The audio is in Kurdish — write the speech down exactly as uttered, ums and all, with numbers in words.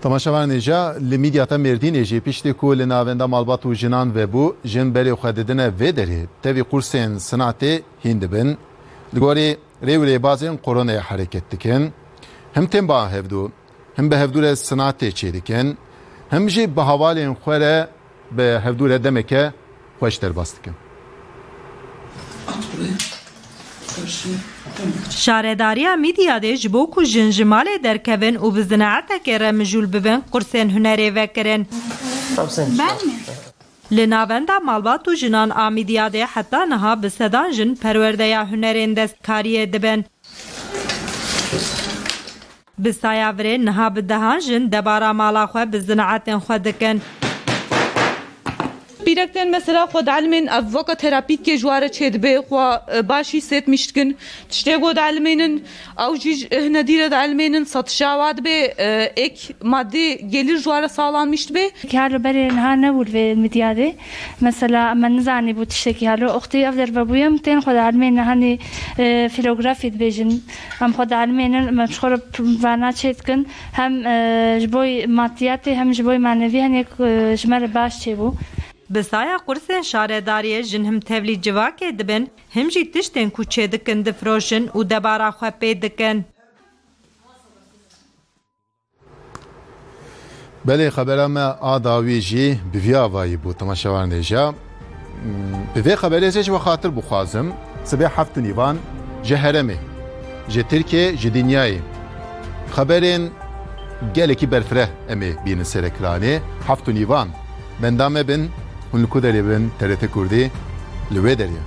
Temaşevanên hêja, li Mîdyata Mêrdînê jî piştî ku li navenda malbat û jinan vebû, jin berê xwe didine vê derê, tevî qursên sinatê hîn dibin. Li gorî rê û rêbazên koronayê hereket dikin. Him tên ba hevdû, him bi hevdû re sinatê çêdikin, him jî bi hevalên xwe re bi hevdû re demeke xweş derbas dikin. Şaredariya Mîdyadê ji bo ku jin ji malê derkevin û bi zinaetekê re mijûl bibin, qursên hunerê vekirin. Li navenda malbat û jinan a Mîdyadê heta niha bi sedan jin perwerdeya hunerên destkariyê dibin. Bi saya virê niha bi dehan jin debara mala xwe bi zinaetên xwe dikin. Pîrek tên mesela xwe dielmên, ev weke terapîkê ji wa re çêdibe, xwe, e, başî sêtmîş dikin. Tiştê ku dielmênin, ew jî ji, hine dîre dielmênin, satişa wa dibe, e, êk madê gelîr ji wa re sağlanmîş dibe. Ki halo berê niha nebû li vê Mîdyadê. Mesela, me nizanîbû tiştekî halo. Oxtî ev derve bûye, em tên xwe dielmênin, hanî, e, filografî dibêjin. Em xwe dielmênin, em ji xwe re vana çêdikin. Hem, e, ji bo madiyatê, hem ji bo manevî, henêk, e, ji me re baş çêbû. Bi saya qursên şaredariyê jin him tevlî civakê dibin, him jî tiştên ku çêdikin difroşin û debara xwe pê dikin. Belê, xebera me a dawî jî bi vî avayî bû, temaşevanên hêja. Hmm, bi vê xeberê ez ê ji we xatir bixwazim. Sibê heft û nîvan ji herêmê, ji Tirkiyê, ji dinyayê xeberên gelekî berfireh em ê bînin ser ekranê. Heft û nîvan. Benda me bin, hûn li ku derê bin, T R T Kurdî li wê derê.